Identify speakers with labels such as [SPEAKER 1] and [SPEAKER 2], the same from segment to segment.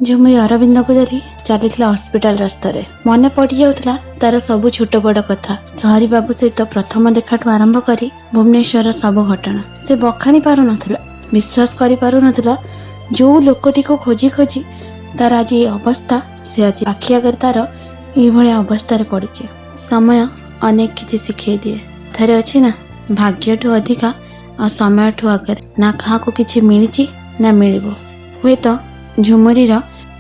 [SPEAKER 1] ଝୁମୁରି ଅରବିନ୍ଦକୁ ଧରି ଚାଲିଥିଲା ହସ୍ପିଟାଲ ରାସ୍ତାରେ। ମନେ ପଡ଼ିଯାଉଥିଲା ତାର ସବୁ ଛୋଟ ବଡ଼ କଥା। ସହରୀ ବାବୁ ସହିତ ପ୍ରଥମ ଦେଖାଠୁ ଆରମ୍ଭ କରି ଭୁବନେଶ୍ୱରର ସବୁ ଘଟଣା ସେ ବଖାଣି ପାରୁନଥିଲା, ବିଶ୍ୱାସ କରିପାରୁନଥିଲା। ଯୋଉ ଲୋକଟିକୁ ଖୋଜି ଖୋଜି ତାର ଆଜି ଏ ଅବସ୍ଥା, ସେ ଆଜି ଆଖି ଆଗରେ ତାର ଏଇଭଳିଆ ଅବସ୍ଥାରେ ପଡ଼ିଛି। ସମୟ ଅନେକ କିଛି ଶିଖେଇ ଦିଏ। ଥରେ ଅଛି ନା, ଭାଗ୍ୟଠୁ ଅଧିକା ଆଉ ସମୟଠୁ ଆଗରେ ନା କାହାକୁ କିଛି ମିଳିଛି ନା ମିଳିବ। ହୁଏତ ଝୁମୁରିର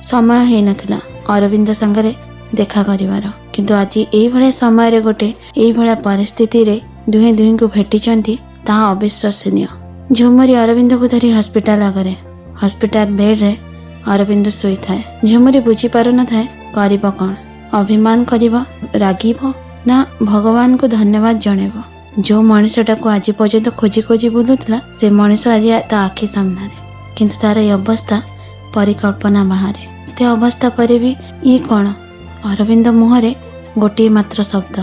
[SPEAKER 1] ସମୟ ହେଇନଥିଲା ଅରବିନ୍ଦ ସାଙ୍ଗରେ ଦେଖା କରିବାର, କିନ୍ତୁ ଆଜି ଏଇଭଳିଆ ସମୟରେ ଗୋଟେ ଏଇଭଳିଆ ପରିସ୍ଥିତିରେ ଦୁହେଁ ଦୁହିଁଙ୍କୁ ଭେଟିଛନ୍ତି, ତାହା ଅବିଶ୍ୱସନୀୟ। ଝୁମୁରି ଅରବିନ୍ଦକୁ ଧରି ହସ୍ପିଟାଲ ଆଗରେ, ହସ୍ପିଟାଲ ବେଡ୍ରେ ଅରବିନ୍ଦ ଶୋଇଥାଏ। ଝୁମୁରି ବୁଝିପାରୁନଥାଏ କରିବ କ'ଣ, ଅଭିମାନ କରିବ, ରାଗିବ ନା ଭଗବାନଙ୍କୁ ଧନ୍ୟବାଦ ଜଣେଇବ। ଯୋଉ ମଣିଷଟାକୁ ଆଜି ପର୍ଯ୍ୟନ୍ତ ଖୋଜି ଖୋଜି ବୁଲୁଥିଲା, ସେ ମଣିଷ ଆଜି ତା ଆଖି ସାମ୍ନାରେ, କିନ୍ତୁ ତାର ଏ ଅବସ୍ଥା ପରିକଳ୍ପନା ବାହାରେ। ଏତେ ଅବସ୍ଥା ପରେ ବି ଇଏ କ'ଣ? ଅରବିନ୍ଦ ମୁହଁରେ ଗୋଟିଏ ମାତ୍ର ଶବ୍ଦ,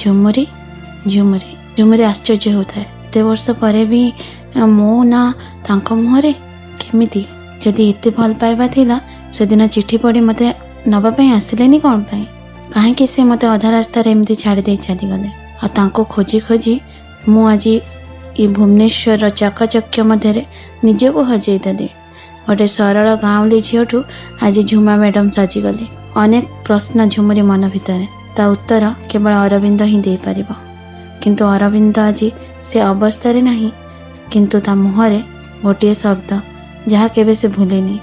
[SPEAKER 1] ଝୁମୁରି, ଝୁମୁରି। ଝୁମୁରି ଆଶ୍ଚର୍ଯ୍ୟ ହେଉଥାଏ, ଏତେ ବର୍ଷ ପରେ ବି ମୋ ନାଁ ତାଙ୍କ ମୁହଁରେ କେମିତି? ଯଦି ଏତେ ଭଲ ପାଇବା ଥିଲା, ସେଦିନ ଚିଠି ପଢ଼ି ମୋତେ ନେବା ପାଇଁ ଆସିଲେନି କ'ଣ ପାଇଁ? କାହିଁକି ସେ ମୋତେ ଅଧା ରାସ୍ତାରେ ଏମିତି ଛାଡ଼ି ଦେଇ ଚାଲିଗଲେ? ଆଉ ତାଙ୍କୁ ଖୋଜି ଖୋଜି ମୁଁ ଆଜି ଏ ଭୁବନେଶ୍ୱରର ଚାକଚକ୍ୟ ମଧ୍ୟରେ ନିଜକୁ ହଜେଇ ଦେଲି। ଗୋଟେ ସରଳ ଗାଉଁଲି ଝିଅଠୁ ଆଜି ଝୁମା ମ୍ୟାଡ଼ାମ ସାଜିଗଲି। ଅନେକ ପ୍ରଶ୍ନ ଝୁମୁରି ମନ ଭିତରେ, ତା ଉତ୍ତର କେବଳ ଅରବିନ୍ଦ ହିଁ ଦେଇପାରିବ। କିନ୍ତୁ ଅରବିନ୍ଦ ଆଜି ସେ ଅବସ୍ଥାରେ ନାହିଁ। କିନ୍ତୁ ତା ମୁହଁରେ ଗୋଟିଏ ଶବ୍ଦ, ଯାହା କେବେ ସେ ଭୁଲିନି,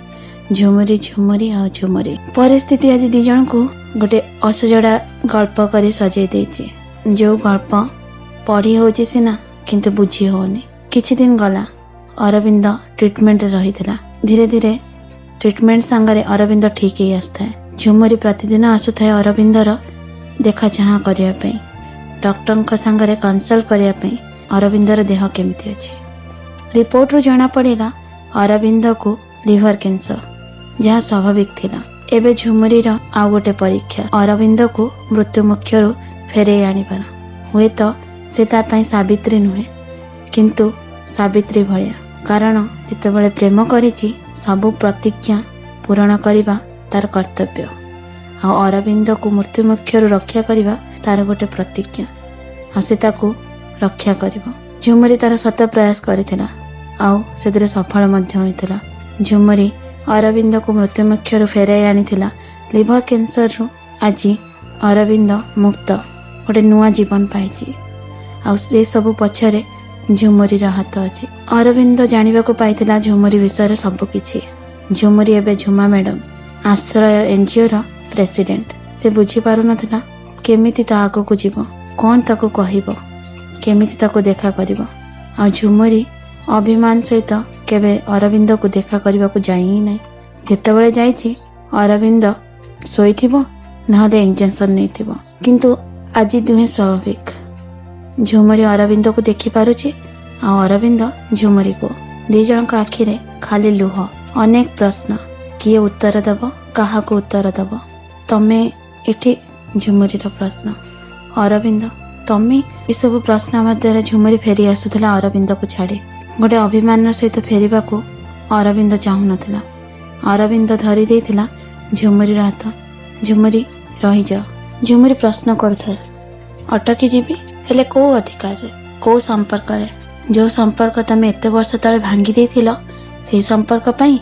[SPEAKER 1] ଝୁମୁରି, ଝୁମୁରି ଆଉ ଝୁମୁରି। ପରିସ୍ଥିତି ଆଜି ଦି ଜଣଙ୍କୁ ଗୋଟେ ଅସଜଡ଼ା ଗଳ୍ପ କରି ସଜେଇ ଦେଇଛି, ଯୋଉ ଗଳ୍ପ ପଢ଼ି ହେଉଛି ସିନା, କିନ୍ତୁ ବୁଝି ହଉନି। କିଛି ଦିନ ଗଲା, ଅରବିନ୍ଦ ଟ୍ରିଟମେଣ୍ଟରେ ରହିଥିଲା। ଧୀରେ ଧୀରେ ଟ୍ରିଟମେଣ୍ଟ ସାଙ୍ଗରେ ଅରବିନ୍ଦ ଠିକ୍ ହେଇ ଆସୁଥାଏ। ଝୁମୁରି ପ୍ରତିଦିନ ଆସୁଥାଏ ଅରବିନ୍ଦର ଦେଖା ଚାହାଁ କରିବା ପାଇଁ, ଡକ୍ଟରଙ୍କ ସାଙ୍ଗରେ କନସଲ୍ଟ କରିବା ପାଇଁ, ଅରବିନ୍ଦର ଦେହ କେମିତି ଅଛି। ରିପୋର୍ଟରୁ ଜଣାପଡ଼ିଲା ଅରବିନ୍ଦକୁ ଲିଭର କ୍ୟାନ୍ସର, ଯାହା ସ୍ୱାଭାବିକ ଥିଲା। ଏବେ ଝୁମୁରିର ଆଉ ଗୋଟେ ପରୀକ୍ଷା, ଅରବିନ୍ଦକୁ ମୃତ୍ୟୁ ମୁଖରୁ ଫେରେଇ ଆଣିବାର। ହୁଏତ ସେ ତା ପାଇଁ ସାବିତ୍ରୀ ନୁହେଁ, କିନ୍ତୁ ସାବିତ୍ରୀ ଭଳିଆ। କାରଣ ଯେତେବେଳେ ପ୍ରେମ କରିଛି, ସବୁ ପ୍ରତିଜ୍ଞା ପୂରଣ କରିବା ତାର କର୍ତ୍ତବ୍ୟ। ଆଉ ଅରବିନ୍ଦକୁ ମୃତ୍ୟୁ ମୁଖରୁ ରକ୍ଷା କରିବା ତାର ଗୋଟେ ପ୍ରତିଜ୍ଞା, ଆଉ ସେ ତାକୁ ରକ୍ଷା କରିବ। ଝୁମୁରି ତାର ଶତ ପ୍ରୟାସ କରିଥିଲା ଆଉ ସେଥିରେ ସଫଳ ମଧ୍ୟ ହୋଇଥିଲା। ଝୁମୁରି ଅରବିନ୍ଦକୁ ମୃତ୍ୟୁ ମୁଖରୁ ଫେରାଇ ଆଣିଥିଲା। ଲିଭର କ୍ୟାନ୍ସରରୁ ଆଜି ଅରବିନ୍ଦ ମୁକ୍ତ, ଗୋଟେ ନୂଆ ଜୀବନ ପାଇଛି। ଆଉ ସେ ସବୁ ପଛରେ ଝୁମୁରିର ହାତ ଅଛି। ଅରବିନ୍ଦ ଜାଣିବାକୁ ପାଇଥିଲା ଝୁମୁରି ବିଷୟରେ ସବୁ କିଛି। ଝୁମୁରି ଏବେ ଝୁମା ମ୍ୟାଡ଼ାମ, ଆଶ୍ରୟ ଏନଜିଓର ପ୍ରେସିଡେଣ୍ଟ। ସେ ବୁଝିପାରୁନଥିଲା କେମିତି ତା ଆଗକୁ ଯିବ, କ'ଣ ତାକୁ କହିବ, କେମିତି ତାକୁ ଦେଖା କରିବ। ଆଉ ଝୁମୁରି ଅଭିମାନ ସହିତ କେବେ ଅରବିନ୍ଦକୁ ଦେଖା କରିବାକୁ ଯାଇ ହିଁ ନାହିଁ। ଯେତେବେଳେ ଯାଇଛି, ଅରବିନ୍ଦ ଶୋଇଥିବ, ନହେଲେ ଇଞ୍ଜେକ୍ସନ ନେଇଥିବ। କିନ୍ତୁ ଆଜି ଦୁହେଁ ସ୍ୱାଭାବିକ। ଝୁମୁରି ଅରବିନ୍ଦକୁ ଦେଖିପାରୁଛି ଆଉ ଅରବିନ୍ଦ ଝୁମୁରିକୁ। ଦି ଜଣଙ୍କ ଆଖିରେ ଖାଲି ଲୁହ, ଅନେକ ପ୍ରଶ୍ନ। କିଏ ଉତ୍ତର ଦେବ? କାହାକୁ ଉତ୍ତର ଦେବ? ତମେ ଏଠି? ଝୁମୁରିର ପ୍ରଶ୍ନ। ଅରବିନ୍ଦ, ତମେ? ଏସବୁ ପ୍ରଶ୍ନ ମଧ୍ୟରେ ଝୁମୁରି ଫେରି ଆସୁଥିଲା ଅରବିନ୍ଦକୁ ଛାଡ଼ି। ଗୋଟେ ଅଭିମାନର ସହିତ ଫେରିବାକୁ ଅରବିନ୍ଦ ଚାହୁଁନଥିଲା। ଅରବିନ୍ଦ ଧରି ଦେଇଥିଲା ଝୁମୁରିର ହାତ। ଝୁମୁରି, ରହିଯାଅ। ଝୁମୁରି ପ୍ରଶ୍ନ କରୁଥାଏ, ଅଟକି ଯିବି? ହେଲେ କୋଉ ଅଧିକାରରେ, କୋଉ ସମ୍ପର୍କରେ? ଯୋଉ ସମ୍ପର୍କ ତମେ ଏତେ ବର୍ଷ ତଳେ ଭାଙ୍ଗି ଦେଇଥିଲ, ସେଇ ସମ୍ପର୍କ ପାଇଁ,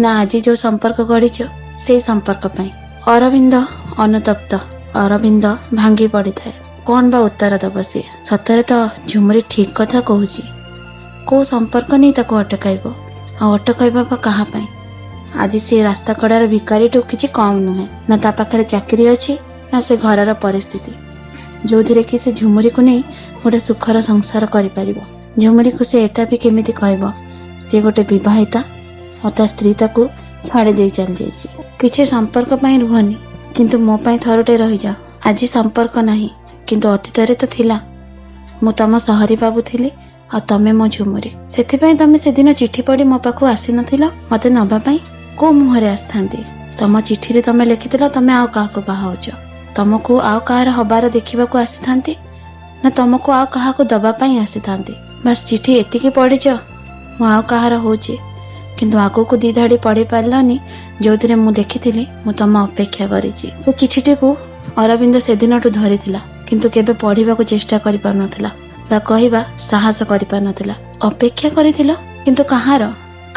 [SPEAKER 1] ନା ଆଜି ଯୋଉ ସମ୍ପର୍କ ଗଢ଼ିଛ ସେଇ ସମ୍ପର୍କ ପାଇଁ? ଅରବିନ୍ଦ ଅନୁତପ୍ତ, ଅରବିନ୍ଦ ଭାଙ୍ଗି ପଡ଼ିଥାଏ। କ'ଣ ବା ଉତ୍ତର ଦବ ସିଏ? ସତରେ ତ ଝୁମୁରି ଠିକ କଥା କହୁଛି। କୋଉ ସମ୍ପର୍କ ନେଇ ତାକୁ ଅଟକାଇବ? ଆଉ ଅଟକାଇବା ବା କାହା ପାଇଁ? ଆଜି ସେ ରାସ୍ତା କଡ଼ାର ଭିକାରୀଠୁ କିଛି କମ୍ ନୁହେଁ। ନା ତା ପାଖରେ ଚାକିରି ଅଛି, ନା ସେ ଘରର ପରିସ୍ଥିତି, ଯୋଉଥିରେ କି ସେ ଝୁମୁରିକୁ ନେଇ ଗୋଟେ ସୁଖର ସଂସାର କରିପାରିବ। ଝୁମୁରିକୁ ସେ ଏଟା ବି କେମିତି କହିବ, ସେ ଗୋଟେ ବିବାହିତା ଆଉ ତା ସ୍ତ୍ରୀ ତାକୁ ଛାଡ଼ି ଦେଇ ଚାଲିଯାଇଛି। କିଛି ସମ୍ପର୍କ ପାଇଁ ରୁହନି, କିନ୍ତୁ ମୋ ପାଇଁ ଥରୁଟେ ରହିଯାଅ। ଆଜି ସମ୍ପର୍କ ନାହିଁ, କିନ୍ତୁ ଅତୀତରେ ତ ଥିଲା। ମୁଁ ତମ ସହରୀ ବାବୁ ଥିଲି ଆଉ ତମେ ମୋ ଝୁମୁରି। ସେଥିପାଇଁ ତମେ ସେଦିନ ଚିଠି ପଢ଼ି ମୋ ପାଖକୁ ଆସିନଥିଲ ମତେ ନବା ପାଇଁ? କୋଉ ମୁହଁରେ ଆସିଥାନ୍ତି? ତମ ଚିଠିରେ ତମେ ଲେଖିଥିଲ ତମେ ଆଉ କାହାକୁ ବାହା ହଉଛ। ତମକୁ ଆଉ କାହାର ହବାର ଦେଖିବାକୁ ଆସିଥାନ୍ତି, ନା ତମକୁ ଆଉ କାହାକୁ ଦବା ପାଇଁ ଆସିଥାନ୍ତି? ବାସ୍, ଚିଠି ଏତିକି ପଢ଼ିଛ, ମୁଁ ଆଉ କାହାର ହଉଛି, କିନ୍ତୁ ଆଗକୁ ଦି ଧାଡ଼ି ପଢ଼ି ପାରିଲନି। ଯେଉଁଥିରେ ମୁଁ ଲେଖିଥିଲି ମୁଁ ତମ ଅପେକ୍ଷା କରିଛି। ସେ ଚିଠିଟିକୁ ଅରବିନ୍ଦ ସେଦିନଠୁ ଧରିଥିଲା, କିନ୍ତୁ କେବେ ପଢିବାକୁ ଚେଷ୍ଟା କରିପାରୁନଥିଲା ବା କହିବା ସାହସ କରିପାରୁନଥିଲା। ଅପେକ୍ଷା କରିଥିଲ, କିନ୍ତୁ କାହାର?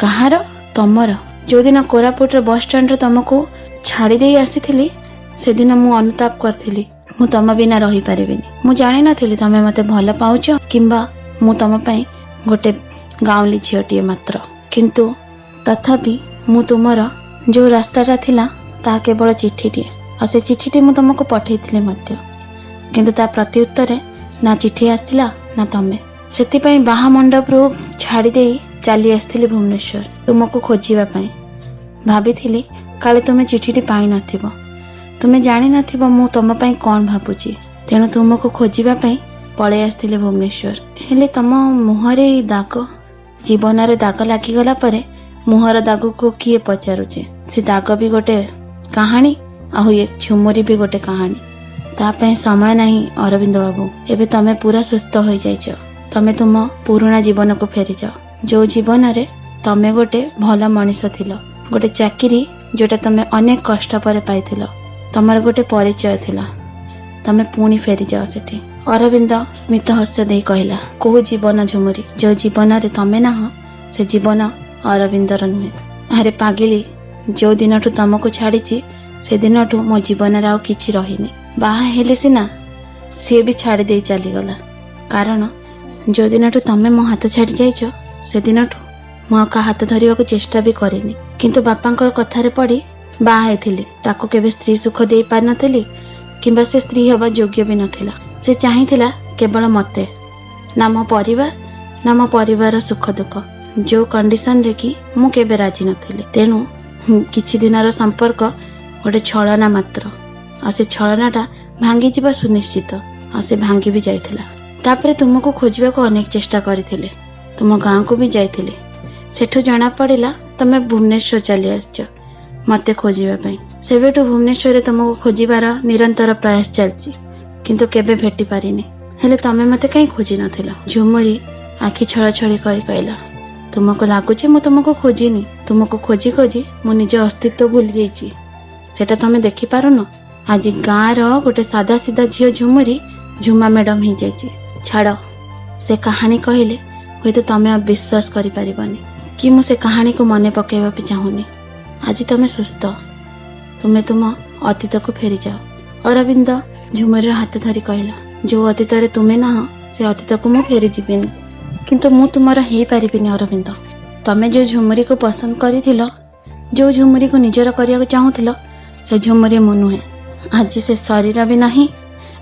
[SPEAKER 1] କାହାର? ତମର। ଯୋଉଦିନ କୋରାପୁଟର ବସଷ୍ଟାଣ୍ଡରେ ତମକୁ ଛାଡ଼ି ଦେଇ ଆସିଥିଲି, ସେଦିନ ମୁଁ ଅନୁତାପ କରିଥିଲି ମୁଁ ତମ ବିନା ରହିପାରିବିନି। ମୁଁ ଜାଣିନଥିଲି ତମେ ମତେ ଭଲ ପାଉଛ କିମ୍ବା ମୁଁ ତମ ପାଇଁ ଗୋଟେ ଗାଉଁଲି ଝିଅଟିଏ ମାତ୍ର। କିନ୍ତୁ ତଥାପି ମୁଁ ତୁମର ଯୋଉ ରାସ୍ତାଟା ଥିଲା ତାହା କେବଳ ଚିଠିଟିଏ, ଆଉ ସେ ଚିଠିଟି ମୁଁ ତମକୁ ପଠେଇଥିଲି ମଧ୍ୟ। କିନ୍ତୁ ତା ପ୍ରତ୍ୟୁତ୍ତରେ ନା ଚିଠି ଆସିଲା ନା ତମେ। ସେଥିପାଇଁ ବାହା ମଣ୍ଡପରୁ ଛାଡ଼ି ଦେଇ ଚାଲି ଆସିଥିଲି ଭୁବନେଶ୍ୱର ତୁମକୁ ଖୋଜିବା ପାଇଁ। ଭାବିଥିଲି କାଳେ ତୁମେ ଚିଠିଟି ପାଇନଥିବ, ତୁମେ ଜାଣିନଥିବ ମୁଁ ତମ ପାଇଁ କ'ଣ ଭାବୁଛି। ତେଣୁ ତୁମକୁ ଖୋଜିବା ପାଇଁ ପଳେଇ ଆସିଥିଲି ଭୁବନେଶ୍ୱର। ହେଲେ ତମ ମୁହଁରେ ଏଇ ଦାଗ। ଜୀବନରେ ଦାଗ ଲାଗିଗଲା ପରେ ମୁହଁର ଦାଗକୁ କିଏ ପଚାରୁଛି? ସେ ଦାଗ ବି ଗୋଟେ କାହାଣୀ, ଆଉ ଏ ଝୁମୁରି ବି ଗୋଟେ କାହାଣୀ। ତା ପାଇଁ ସମୟ ନାହିଁ ଅରବିନ୍ଦ ବାବୁ। ଏବେ ତମେ ପୁରା ସୁସ୍ଥ ହୋଇଯାଇଛ। ତମେ ତୁମ ପୁରୁଣା ଜୀବନକୁ ଫେରିଯାଅ, ଯୋଉ ଜୀବନରେ ତମେ ଗୋଟେ ଭଲ ମଣିଷ ଥିଲ, ଗୋଟେ ଚାକିରି ଯୋଉଟା ତମେ ଅନେକ କଷ୍ଟ ପରେ ପାଇଥିଲ, ତମର ଗୋଟେ ପରିଚୟ ଥିଲା। ତମେ ପୁଣି ଫେରିଯାଅ ସେଠି। ଅରବିନ୍ଦ ସ୍ମିତ ହସ୍ୟ ଦେଇ କହିଲା, କୋଉ ଜୀବନ ଝୁମୁରି? ଯୋଉ ଜୀବନରେ ତମେ ନାହଁ ସେ ଜୀବନ ଅରବିନ୍ଦର ନୁହେଁ। ଆରେ ପାଗିଳି, ଯୋଉ ଦିନଠୁ ତମକୁ ଛାଡ଼ିଛି ସେଦିନଠୁ ମୋ ଜୀବନରେ ଆଉ କିଛି ରହିନି। ବାହା ହେଲି ସିନା, ସିଏ ବି ଛାଡ଼ି ଦେଇ ଚାଲିଗଲା। କାରଣ ଯୋଉ ଦିନଠୁ ତମେ ମୋ ହାତ ଛାଡ଼ି ଯାଇଛ ସେଦିନଠୁ ମୁଁ ଆଉ କାହା ହାତ ଧରିବାକୁ ଚେଷ୍ଟା ବି କରିନି। କିନ୍ତୁ ବାପାଙ୍କର କଥାରେ ପଡ଼ି ବାହା ହେଇଥିଲି। ତାକୁ କେବେ ସ୍ତ୍ରୀ ସୁଖ ଦେଇପାରିନଥିଲି କିମ୍ବା ସେ ସ୍ତ୍ରୀ ହେବା ଯୋଗ୍ୟ ବି ନଥିଲା। ସେ ଚାହିଁଥିଲା କେବଳ ମତେ, ନା ମୋ ପରିବାର ନା ମୋ ପରିବାରର ସୁଖ ଦୁଃଖ, ଯୋଉ କଣ୍ଡିସନରେ କି ମୁଁ କେବେ ରାଜି ନଥିଲି। ତେଣୁ କିଛି ଦିନର ସମ୍ପର୍କ ଗୋଟେ ଛଳନା ମାତ୍ର, ଆଉ ସେ ଛଳନାଟା ଭାଙ୍ଗିଯିବା ସୁନିଶ୍ଚିତ, ଆଉ ସେ ଭାଙ୍ଗି ବି ଯାଇଥିଲା। ତାପରେ ତୁମକୁ ଖୋଜିବାକୁ ଅନେକ ଚେଷ୍ଟା କରିଥିଲି, ତୁମ ଗାଁକୁ ବି ଯାଇଥିଲି। ସେଠୁ ଜଣା ପଡ଼ିଲା ତମେ ଭୁବନେଶ୍ୱର ଚାଲି ଆସିଛ ମତେ ଖୋଜିବା ପାଇଁ। ସେବେଠୁ ଭୁବନେଶ୍ୱରରେ ତୁମକୁ ଖୋଜିବାର ନିରନ୍ତର ପ୍ରୟାସ ଚାଲିଛି, କିନ୍ତୁ କେବେ ଭେଟି ପାରିନି। ହେଲେ ତମେ ମତେ କାହିଁ ଖୋଜି ନଥିଲ? ଝୁମୁରି ଆଖି ଛଳଛଳି କରି କହିଲା, ତୁମକୁ ଲାଗୁଛି ମୁଁ ତୁମକୁ ଖୋଜିନି? ତୁମକୁ ଖୋଜି ଖୋଜି ମୁଁ ନିଜ ଅସ୍ତିତ୍ୱ ଭୁଲି ଯାଇଛି, ସେଟା ତମେ ଦେଖିପାରୁନ? ଆଜି ଗାଁର ଗୋଟେ ସାଧା ସିଧା ଝିଅ ଝୁମୁରି ଝୁମା ମ୍ୟାଡମ ହେଇଯାଇଛି। ଛାଡ଼, ସେ କାହାଣୀ କହିଲେ ହୁଏତ ତମେ ଆଉ ବିଶ୍ୱାସ କରିପାରିବନି କି ମୁଁ ସେ କାହାଣୀକୁ ମନେ ପକାଇବା ବି ଚାହୁଁନି। ଆଜି ତମେ ସୁସ୍ଥ, ତୁମେ ତୁମ ଅତୀତକୁ ଫେରିଯାଅ। ଅରବିନ୍ଦ ଝୁମୁରିର ହାତ ଧରି କହିଲା, ଯୋଉ ଅତୀତରେ ତୁମେ ନାହଁ ସେ ଅତୀତକୁ ମୁଁ ଫେରିଯିବିନି। କିନ୍ତୁ ମୁଁ ତୁମର ହେଇପାରିବିନି ଅରବିନ୍ଦ। ତମେ ଯୋଉ ଝୁମୁରିକୁ ପସନ୍ଦ କରିଥିଲ, ଯୋଉ ଝୁମୁରିକୁ ନିଜର କରିବାକୁ ଚାହୁଁଥିଲ, ସେ ଝୁମୁରି ମୁଁ ନୁହେଁ। ଆଜି ସେ ଶରୀର ବି ନାହିଁ,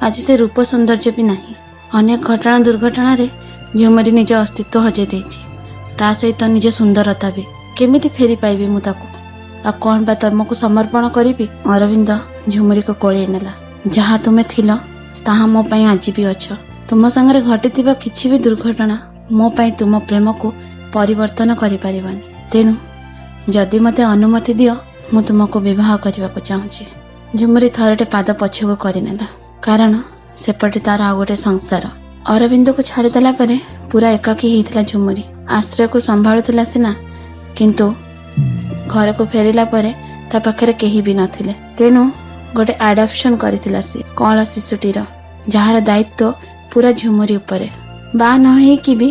[SPEAKER 1] ଆଜି ସେ ରୂପ ସୌନ୍ଦର୍ଯ୍ୟ ବି ନାହିଁ। ଅନେକ ଘଟଣା ଦୁର୍ଘଟଣାରେ ଝୁମୁରି ନିଜ ଅସ୍ତିତ୍ୱ ହଜେଇ ଦେଇଛି, ତା ସହିତ ନିଜ ସୁନ୍ଦରତା ବି। କେମିତି ଫେରି ପାଇବି ମୁଁ ତାକୁ? ଆଉ କ'ଣ ବା ତମକୁ ସମର୍ପଣ କରିବି? ଅରବିନ୍ଦ ଝୁମୁରିକୁ କୋଳେଇ ନେଲା। ଯାହା ତୁମେ ଥିଲ ତାହା ମୋ ପାଇଁ ଆଜି ବି ଅଛ। ତୁମ ସାଙ୍ଗରେ ଘଟିଥିବା କିଛି ବି ଦୁର୍ଘଟଣା ମୋ ପାଇଁ ତୁମ ପ୍ରେମକୁ ପରିବର୍ତ୍ତନ କରିପାରିବନି। ତେଣୁ ଯଦି ମୋତେ ଅନୁମତି ଦିଅ, ମୁଁ ତୁମକୁ ବିବାହ କରିବାକୁ ଚାହୁଁଛି। ଝୁମୁରି ଥରଟେ ପାଦ ପଛକୁ କରିନେଲା, କାରଣ ସେପଟେ ତାର ଆଉ ଗୋଟେ ସଂସାର। ଅରବିନ୍ଦକୁ ଛାଡ଼ିଦେଲା ପରେ ପୁରା ଏକାକୀ ହେଇଥିଲା ଝୁମୁରି। ଆଶ୍ରୟକୁ ସମ୍ଭାଳୁଥିଲା ସିନା, କିନ୍ତୁ ଘରକୁ ଫେରିଲା ପରେ ତା ପାଖରେ କେହି ବି ନଥିଲେ। ତେଣୁ ଗୋଟେ ଆଡପ୍ସନ କରିଥିଲା ସିଏ କଅଁଳ ଶିଶୁଟିର, ଯାହାର ଦାୟିତ୍ୱ ପୁରା ଝୁମୁରି ଉପରେ। ବାହା ନ ହେଇକି ବି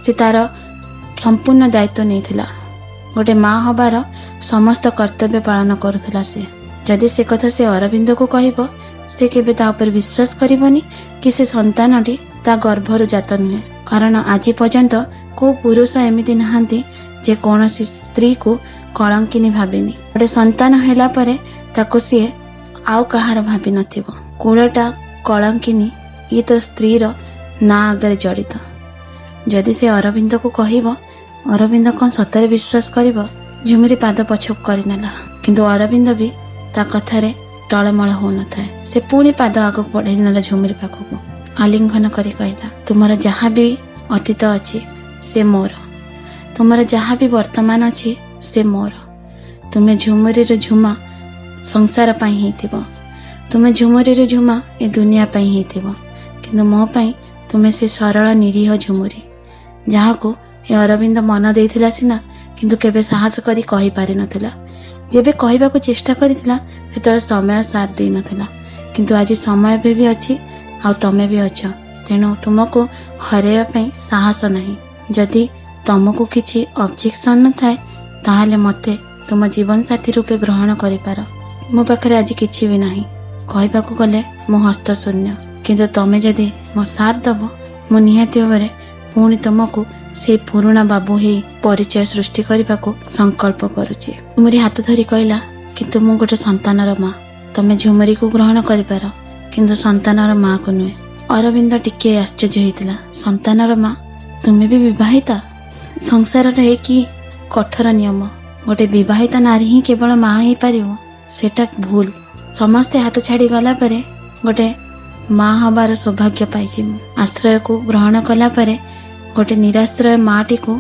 [SPEAKER 1] ସେ ତାର ସମ୍ପୂର୍ଣ୍ଣ ଦାୟିତ୍ୱ ନେଇଥିଲା। ଗୋଟେ ମା ହବାର ସମସ୍ତ କର୍ତ୍ତବ୍ୟ ପାଳନ କରୁଥିଲା ସେ। ଯଦି ସେ କଥା ସେ ଅରବିନ୍ଦକୁ କହିବ, ସେ କେବେ ତା ଉପରେ ବିଶ୍ୱାସ କରିବନି କି ସେ ସନ୍ତାନଟି ତା ଗର୍ଭରୁ ଜାତ ନୁହେଁ। କାରଣ ଆଜି ପର୍ଯ୍ୟନ୍ତ କୋଉ ପୁରୁଷ ଏମିତି ନାହାନ୍ତି ଯେ କୌଣସି ସ୍ତ୍ରୀକୁ କଳଙ୍କିନୀ ଭାବିନି। ଗୋଟେ ସନ୍ତାନ ହେଲା ପରେ ତାକୁ ସିଏ ଆଉ କାହାର ଭାବି ନଥିବ। କୁଳଟା କଳଙ୍କିନୀ ଇଏ ତ ସ୍ତ୍ରୀର ନାଁ ଆଗରେ ଜଡ଼ିତ। ଯଦି ସେ ଅରବିନ୍ଦକୁ କହିବ, ଅରବିନ୍ଦ କ'ଣ ସତରେ ବିଶ୍ୱାସ କରିବ? ଝୁମୁରି ପାଦ ପଛକୁ କରିନେଲା, କିନ୍ତୁ ଅରବିନ୍ଦ ବି ତା କଥାରେ ଟଳମଳ ହଉନଥାଏ। ସେ ପୁଣି ପାଦ ଆଗକୁ ବଢେଇ ନେଲା ଝୁମୁରି ପାଖକୁ, ଆଲିଙ୍ଗନ କରି କହିଲା, ତୁମର ଯାହା ବି ଅତୀତ ଅଛି ସେ ମୋର, ତୁମର ଯାହା ବି ବର୍ତ୍ତମାନ ଅଛି ସେ ମୋର। ତୁମେ ଝୁମୁରିର ଝୁମା ସଂସାର ପାଇଁ ହେଇଥିବ, ତୁମେ ଝୁମୁରିର ଝୁମା ଏ ଦୁନିଆ ପାଇଁ ହେଇଥିବ, କିନ୍ତୁ ମୋ ପାଇଁ ତୁମେ ସେ ସରଳ ନିରୀହ ଝୁମୁରି, ଯାହାକୁ ଏ ଅରବିନ୍ଦ ମନ ଦେଇଥିଲା ସିନା, କିନ୍ତୁ କେବେ ସାହସ କରି କହିପାରିନଥିଲା। ଯେବେ କହିବାକୁ ଚେଷ୍ଟା କରିଥିଲା, ସେତେବେଳେ ସମୟ ସାଥ ଦେଇନଥିଲା। କିନ୍ତୁ ଆଜି ସମୟ ବି ଅଛି ଆଉ ତମେ ବି ଅଛ। ତେଣୁ ତୁମକୁ ହରାଇବା ପାଇଁ ସାହସ ନାହିଁ। ଯଦି ତମକୁ କିଛି ଅବଜେକ୍ସନ୍ ନଥାଏ, ତାହେଲେ ମୋତେ ତୁମ ଜୀବନସାଥୀ ରୂପେ ଗ୍ରହଣ କରିପାର। ମୋ ପାଖରେ ଆଜି କିଛି ବି ନାହିଁ। କହିବାକୁ ଗଲେ ମୁଁ ହସ୍ତଶୂନ୍ୟ। କିନ୍ତୁ ତମେ ଯଦି ମୋ ସାଥ ଦବ, ମୁଁ ନିହାତି ଭାବରେ ପୁଣି ତୁମକୁ ସେଇ ପୁରୁଣା ବାବୁ ହେଇ ପରିଚୟ ସୃଷ୍ଟି କରିବାକୁ ସଂକଳ୍ପ କରୁଛି। ଝୁମୁରି ହାତ ଧରି କହିଲା, କିନ୍ତୁ ମୁଁ ଗୋଟେ ସନ୍ତାନର ମା। ତମେ ଝୁମୁରିକୁ ଗ୍ରହଣ କରିପାର, କିନ୍ତୁ ସନ୍ତାନର ମାକୁ ନୁହେଁ। ଅରବିନ୍ଦ ଟିକେ ଆଶ୍ଚର୍ଯ୍ୟ ହେଇଥିଲା। ସନ୍ତାନର ମା? ତୁମେ ବି ବିବାହିତା? ସଂସାରର ଏ କି କଠୋର ନିୟମ? ଗୋଟେ ବିବାହିତା ନାରୀ ହିଁ କେବଳ ମା ହେଇପାରିବ, ସେଟା ଭୁଲ। ସମସ୍ତେ ହାତ ଛାଡ଼ି ଗଲା ପରେ ଗୋଟେ ମା ହବାର ସୌଭାଗ୍ୟ ପାଇଛି ମୁଁ। ଆଶ୍ରୟକୁ ଗ୍ରହଣ କଲା ପରେ ଗୋଟେ ନିରାଶ୍ରୟ ମାଟିକୁ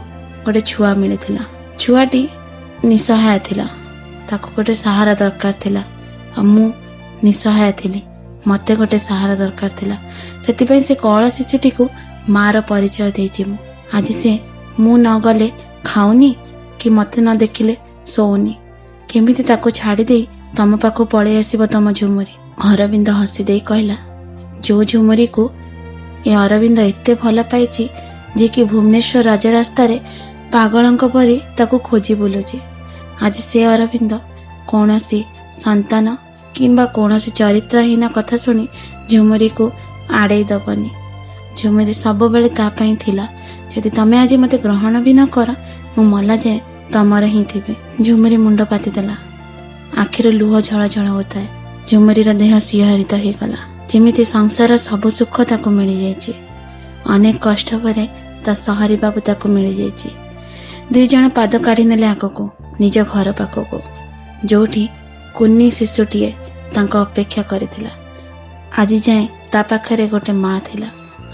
[SPEAKER 1] ଗୋଟେ ଛୁଆ ମିଳିଥିଲା। ଛୁଆଟି ନିଃସହାୟ ଥିଲା, ତାକୁ ଗୋଟେ ସାହାରା ଦରକାର ଥିଲା। ଆଉ ମୁଁ ନିଃସହାୟ ଥିଲି, ମୋତେ ଗୋଟେ ସାହାରା ଦରକାର ଥିଲା। ସେଥିପାଇଁ ସେ କଅଁଳ ଶିଶୁଟିକୁ ମାର ପରିଚୟ ଦେଇଛି ମୁଁ। ଆଜି ସେ ମୁଁ ନ ଗଲେ ଖାଉନି କି ମୋତେ ନ ଦେଖିଲେ ଶୋଉନି। କେମିତି ତାକୁ ଛାଡ଼ି ଦେଇ ତମ ପାଖକୁ ପଳେଇ ଆସିବ ତମ ଝୁମୁରି? ଅରବିନ୍ଦ ହସି ଦେଇ କହିଲା, ଯୋଉ ଝୁମୁରିକୁ ଏ ଅରବିନ୍ଦ ଏତେ ଭଲ ପାଇଛି ଯେ କି ଭୁବନେଶ୍ୱର ରାଜରାସ୍ତାରେ ପାଗଳଙ୍କ ପରି ତାକୁ ଖୋଜି ବୁଲୁଛି, ଆଜି ସେ ଅରବିନ୍ଦ କୌଣସି ସନ୍ତାନ କିମ୍ବା କୌଣସି ଚରିତ୍ରହୀନ କଥା ଶୁଣି ଝୁମୁରିକୁ ଆଡ଼େଇ ଦବନି। ଝୁମୁରି ସବୁବେଳେ ତା ପାଇଁ ଥିଲା। ଯଦି ତମେ ଆଜି ମୋତେ ଗ୍ରହଣ ବି ନ କର, ମୁଁ ମଲା ଯାଏ ତମର ହିଁ ଥିବି। ଝୁମୁରି ମୁଣ୍ଡ ପାତିଦେଲା। ଆଖିରୁ ଲୁହ ଝଳ ଝଳ ହେଉଥାଏ। ଝୁମୁରିର ଦେହ ଶିହରିତ ହେଇଗଲା, ଯେମିତି ସଂସାର ସବୁ ସୁଖ ତାକୁ ମିଳିଯାଇଛି। ଅନେକ କଷ୍ଟ ପରେ ତା ସହରୀ ବାବୁ ତାକୁ ମିଳିଯାଇଛି। ଦୁଇ ଜଣ ପାଦ କାଢ଼ି ନେଲେ ଆଗକୁ, ନିଜ ଘର ପାଖକୁ, ଯୋଉଠି କୁନି ଶିଶୁଟିଏ ତାଙ୍କ ଅପେକ୍ଷା କରିଥିଲା। ଆଜି ଯାଏଁ ତା ପାଖରେ ଗୋଟେ ମା ଥିଲା,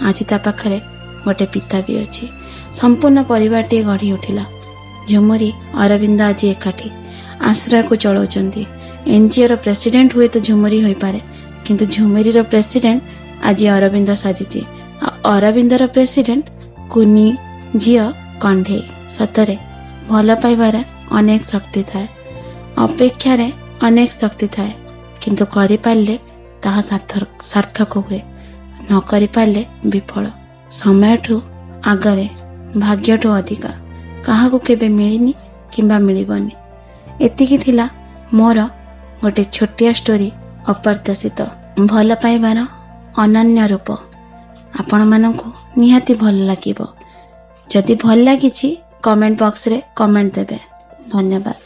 [SPEAKER 1] ଆଜି ତା ପାଖରେ ଗୋଟେ ପିତା ବି ଅଛି। ସମ୍ପୂର୍ଣ୍ଣ ପରିବାରଟିଏ ଗଢ଼ି ଉଠିଲା। ଝୁମୁରି ଅରବିନ୍ଦ ଆଜି ଏକାଠି ଆଶ୍ରୟକୁ ଚଳାଉଛନ୍ତି। ଏନ୍ଜିଓର ପ୍ରେସିଡେଣ୍ଟ ହୁଏତ ଝୁମୁରି ହୋଇପାରେ, କିନ୍ତୁ ଝୁମୁରିର ପ୍ରେସିଡେଣ୍ଟ ଆଜି ଅରବିନ୍ଦ ସାଜିଛି, ଆଉ ଅରବିନ୍ଦର ପ୍ରେସିଡେଣ୍ଟ କୁନି ଝିଅ କଣ୍ଢେଇ। ସତରେ ଭଲ ପାଇବାରେ ଅନେକ ଶକ୍ତି ଥାଏ, ଅପେକ୍ଷାରେ ଅନେକ ଶକ୍ତି ଥାଏ, କିନ୍ତୁ କରିପାରିଲେ ତାହା ସାର୍ଥକ ହୁଏ, ନ କରିପାରିଲେ ବିଫଳ। ସମୟଠୁ ଆଗରେ ଭାଗ୍ୟଠୁ ଅଧିକା କାହାକୁ କେବେ ମିଳିନି କିମ୍ବା ମିଳିବନି। ଏତିକି ଥିଲା ମୋର ଗୋଟେ ଛୋଟିଆ ଷ୍ଟୋରି, ଅପ୍ରତ୍ୟାଶିତ ଭଲ ପାଇବାର ଅନନ୍ୟ ରୂପ। ଆପଣମାନଙ୍କୁ ନିହାତି ଭଲ ଲାଗିବ। ଯଦି ଭଲ ଲାଗିଛି, କମେଣ୍ଟ ବକ୍ସରେ କମେଣ୍ଟ ଦେବେ। ଧନ୍ୟବାଦ।